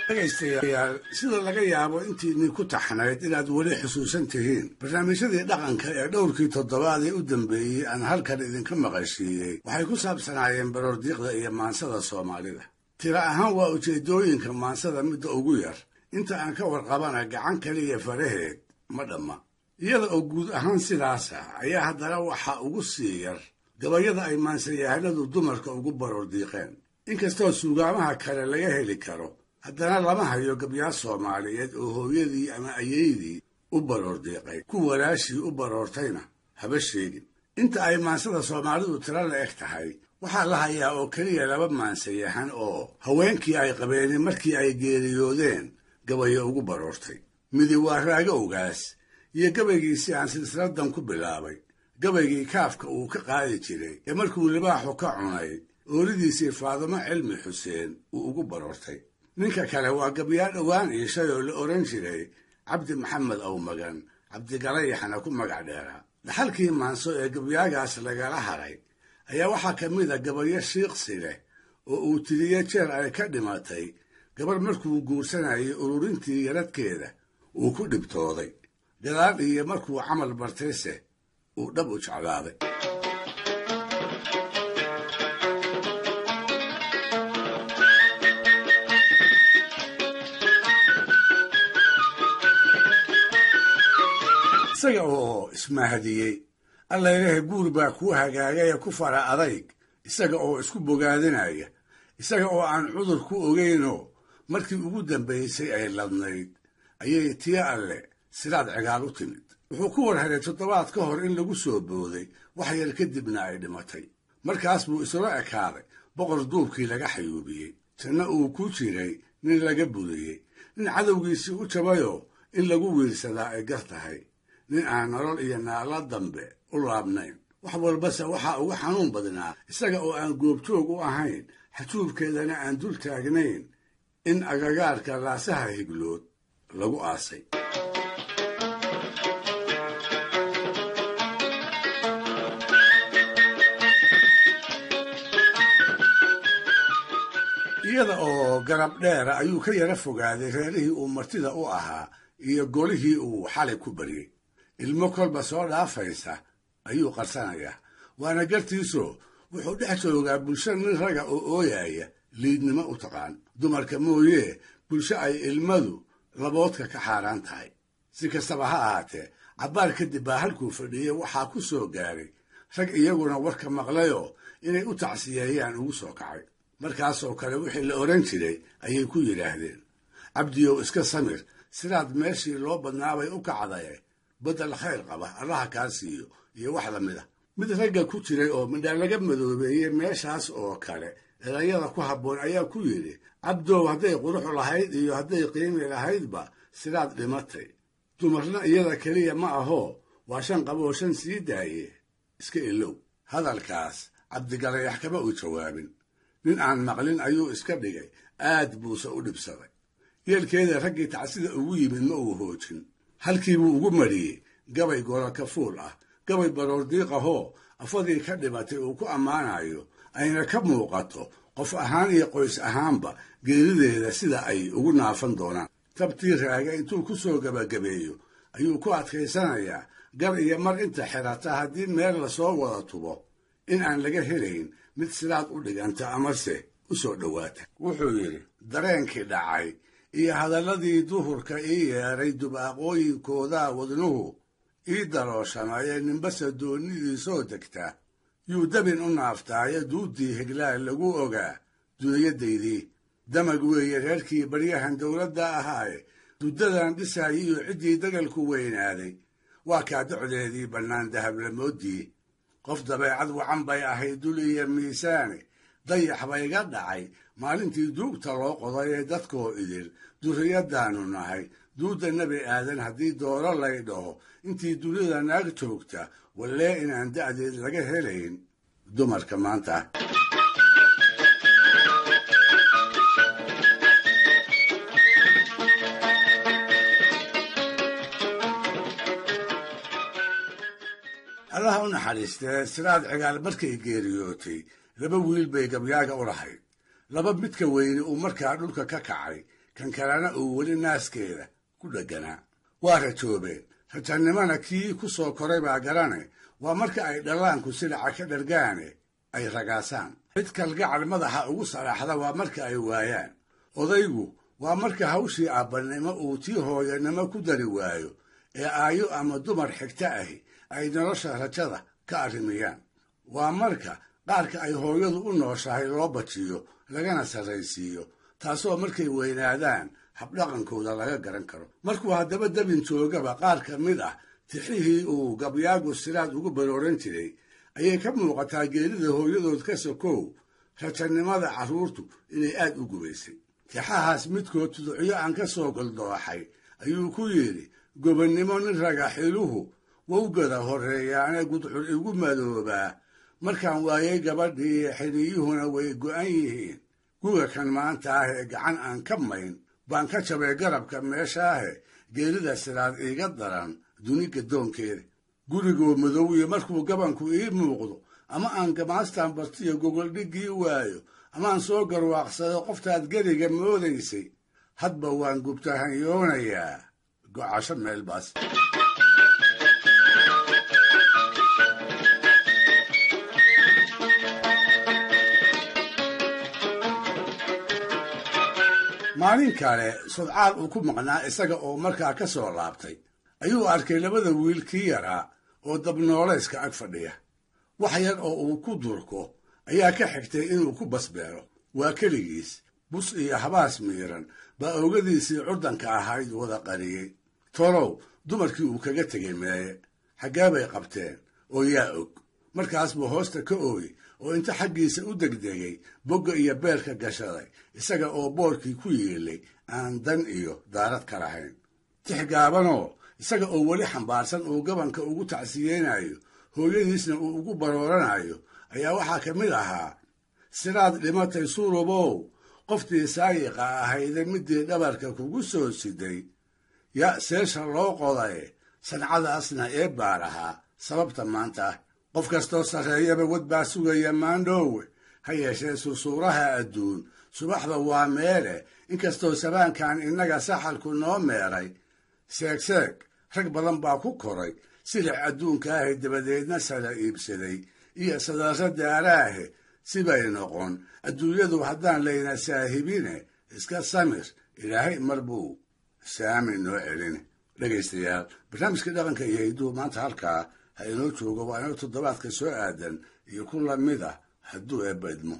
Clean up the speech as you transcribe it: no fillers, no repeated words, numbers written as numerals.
Dhegaystayaal, sida laga yaabo intiinii ku taxnayd inaad weli xusuusan tihiin barnaamijyadii dhaqanka ee dhowrkii toddobaad ee u dambeeyey aan halkan idinka maqashiiyey, waxay ku saabsanaayeen baroordiiqda iyo maansada Soomaalida. Tira ahaan waa ujeeddooyinka maansada midda ugu yar, inta aan ka warqabana gacan kaliya faraheed ma dhamma. Iyada oo guud ahaan sidaas ah ayaa haddana waxa ugu sii yar gabayada ay maansayahanadu dumarka ugu baroordiiqeen. Inkastoo suugaamaha kale laga heli karo, haddana lama hayo gabyaal Soomaaliyeed oo hooyadii ama ayeydii u baroordiiqay, ku walaashii u baroortayna haba sheegin. Inta ay maansada Soomaalidu tiro la eg tahay, waxaa la hayaa oo keliya laba maansayahan oo haweenkii ay qabeeni markii ay geeriyoodeen gabayo ugu baroortay. Midi waa Raago Ogaas iyo gabaygiisii aan silsiladan ku bilaabay, gabaygii kaafka uu ka qaadi jiray ee markuu libaaxu ka cunay ooridiisii Faadumo Cilmi Xuseen uu ugu baroortay. Ninka kale waa gabyaa dhowaan iishay oo la odhan jiray Cabdi Maxamed Awmagan, Cabdigalayaxna ku magac dheeraa. Dhaxalkii maanso ee gabyaagaas lagala haray ayaa waxaa ka mid a gabayo shiiqsi leh oo uu tiriye jeer ay ka dhimatay gabar markuu guursanayay ururintii yaradkeeda uu ku dhibtooday, gadaal iyo markuu camal bartayse uu dhab u jeclaaday. Isaga oo ismahadiyey, Allaylahe guur baa kuu hagaagay ee ku fara adayg, isaga oo isku bogaadinaya, isaga oo aan cudur ku ogeynoo markii ugu dambaysay ay ladnayd, ayay tiya Alle sidaad cigaal u timid. Wuxuu ku war helay toddobaad ka hor in lagu soo booday, wax yar kadibna ay dhimatay. Markaas buu isula ekaaday boqor duubkii laga xayuubiyey, janno uu ku jiray nin laga buriyey, nin cadowgiisii u jabayoo in lagu wiirsadaa ay gar tahay, nin aan nolol iyo naalo dambe u laabnayn. Wax walbase waxaa uga xanuun badnaa, isaga oo aan goobjoog u ahayn, xajuubkeedana aan dul taagnayn, in agagaarka laasaha Higlood lagu aasay. Iyada oo garab dheera ayuu ka yara fogaaday reerihii uu martida u ahaa iyo golihii uu xalay ku baryey. Ilmo kolba soo dhaafaysa ayuu qarsanayaa, waana gartiisoo wuxuu dhex joogaa bulsho nin raga oo ooyaya liidnimo u taqaan, dumarka mooyee bulsho ay ilmadu laboodka ka xaaraan tahay. Si kastaba ha ahaatee, cabbaar kadib baa halkuu fadhiyey waxaa ku soo gaaray rag iyaguna warka maqlayoo inay u tacsiyeeyaan ugu soo kacay. Markaasoo kale wixii la odhan jiray ayay ku yidhaahdeen: Cabdiyow, iska samir, sidaad meeshii loo badnaabay u kacdaye, beddel khayr qaba Allaha kaa siiyo, iyo wax lamid a. Mid ragga ku jiray oo midhaa laga madoobeeyey meeshaas oo kale erayada ku habboon ayaa ku yidhi: Cabdow, hadday qurux lahayd iyo hadday qiimi lahaydba sidaad dhimatay, dumarna iyada keliya ma ahoo waa shan qaboo shan sii daaye, iska ilow. Hadalkaas Cabdigalayax kama uu jawaabin, nin aan maqlin ayuu iska dhigay, aad buuse u dhibsaday. Yeelkeeda raggii tacsida ugu yimid ma uu hoojin, halkiibuu ugu mariyey gabay gorokafuul ah, gabay baroordiiqahoo afadii ka dhimatay uu ku ammaanayo, ayna ka muuqato qof ahaan iyo qoys ahaanba geerideeda sida ay ugu naafan doonaan. Tabtii Raaga intuu ku soo gebagabeeyo ayuu ku adkaysanayaa gar iyo mar inta xirata haddii meel lasoo wada tubo in aan laga helayn mid sidaad u dhiganta amase u soo dhowaata. Wuxuu yidhi: Dareenkii dhacay iyo hadalladii duhurka ii yeedhay, dubaaqooyinkoodaa wadnuhu ii dalooshamaya, ninbase doonidiisoo degta yuu dabin u naaftaaye, duuddii heglaal lagu ogaa dunyadaydii damag weeye reerkii baryahan dowladda ahaaye, duddadan dhisayiyo ciddii dagalku weynaaday, waa kaa docdeedii bannaan dahablamoodii. Qof dabeecad wacan bay ahayd dul iyo miisaane, dayax bayga dhacay maalintii duugta loo qoday ee dadkoo idil durriyadaannu nahay duudda Nebi Aadan. Haddii dooro lay dhaho intii dunida naag joogta, wallee inaan da'deed laga helayn dumarka maanta. Allaha u naxariistee, Siraad Cigaal markay geeriyootay laba wiil bay gabyaaga u lahayd. Laba midka weyne uu markaa dhulka ka kacay, kan kalena uu weli naaskeeda ku dhegganaa. Waa rajoobeen, rajannimana kii ku soo koray baa garane. Waa marka ay dhallaanku silaca ka dhargaane ay ragaasaan. Cid kalgacal madaxa ugu salaaxda waa marka ay waayaan. Odaygu waa marka hawshii aabbannimo uu tii hooyanimo ku dari waayo ee aayo ama dumar xigta ahi ay nolosha rajada ka arrimiyaan. Waa marka qaarka ay hooyadu u nooshahay loo bajiyo lagana sarraysiiyo, taasoo markay weynaadaan habdhaqankooda laga garan karo. Markuu haddaba dabin joogaba, qaar ka mid ah tixihii uu gabyaagu Siraad ugu barooran jiray ayay ka muuqataa geerida hooyadood ka sokow rajannimada carruurtu inay aad u gubaysay. Tixahaas midkood tuducyo aan ka soo goldooxay ayuu ku yidhi: gobonnimo nin ragaxiluhu wowgada horreeyaane, gudcur igu madoobaa markaan waayay gabadhii, xidhiyuhuna way go'an yihiin guga kan maanta ah ee gacan aan ka mayn baan ka jabay garabka meeshaahe, geerida Siraad iiga daran duni gadoonkeeda. Gurigoo madowiyo markuu gabanku ii muuqdo, ama aan gamaastaan bartiyo gogoldhiggii waayo, amaan soo garwaaqsado qoftaad geriga moodaysay, hadba waan gubtahanyoonayaa gocasho meelbaas. Maalin kale sodcaal uu ku maqnaa isaga oo markaa ka soo laabtay ayuu arkay labada wiil kii yaraa oo dabnoolayska ag fadhiya. Wax yar oo uu ku durko ayaa ka xigtay inuu ku basbeelo. Waa keligiis, bus iyo habaas miiran baa oogadiisii curdanka ahayd wada qariyey. Tolow dumarkii uu kaga tegey meeye? Xaggee bay qabteen oo yaa og? Markaas buu hoosta ka ooyey oo inta xaggiisa u degdegay bogga iyo beelka gashaday, isaga oo boorkii ku yeelay aan dan iyo daarad ka lahayn. Tix gaabanoo isaga oo weli xambaarsan uu gabanka ugu tacsiyeynayo, hooyadiisna uu ugu barooranayo ayaa waxaa ka mid ahaa: Siraad dhimatay surubow, qoftii saayiqa ahayde midii dhabarka kugu soo siday, ya seesha loo qoday, sancadaasna ee baar ahaa sababta maanta ah. Qof kastoo sarreeyaba wad baa sugaya maandhoowe, ha yeeshee sursuuraha adduun subaxda waa meele. Inkastoo sabaankan innaga saxalku noo meeray, seegseeg rag badan baa ku koray silic adduunkaahe, dabadeedna sala iibsaday iyo sadarro daaraahe. Sibay noqon adduunyadu haddaan layna saahibine, iska samir, Ilaahay mar buu saami noo celin. Dhegaystayaal, barnaamijka dhaqanka iyo hidduhu maanta halkaa ha inoo joogo. Waa inoo toddobaadka soo aadan iyo ku lamid ah hadduu Eebba idmo.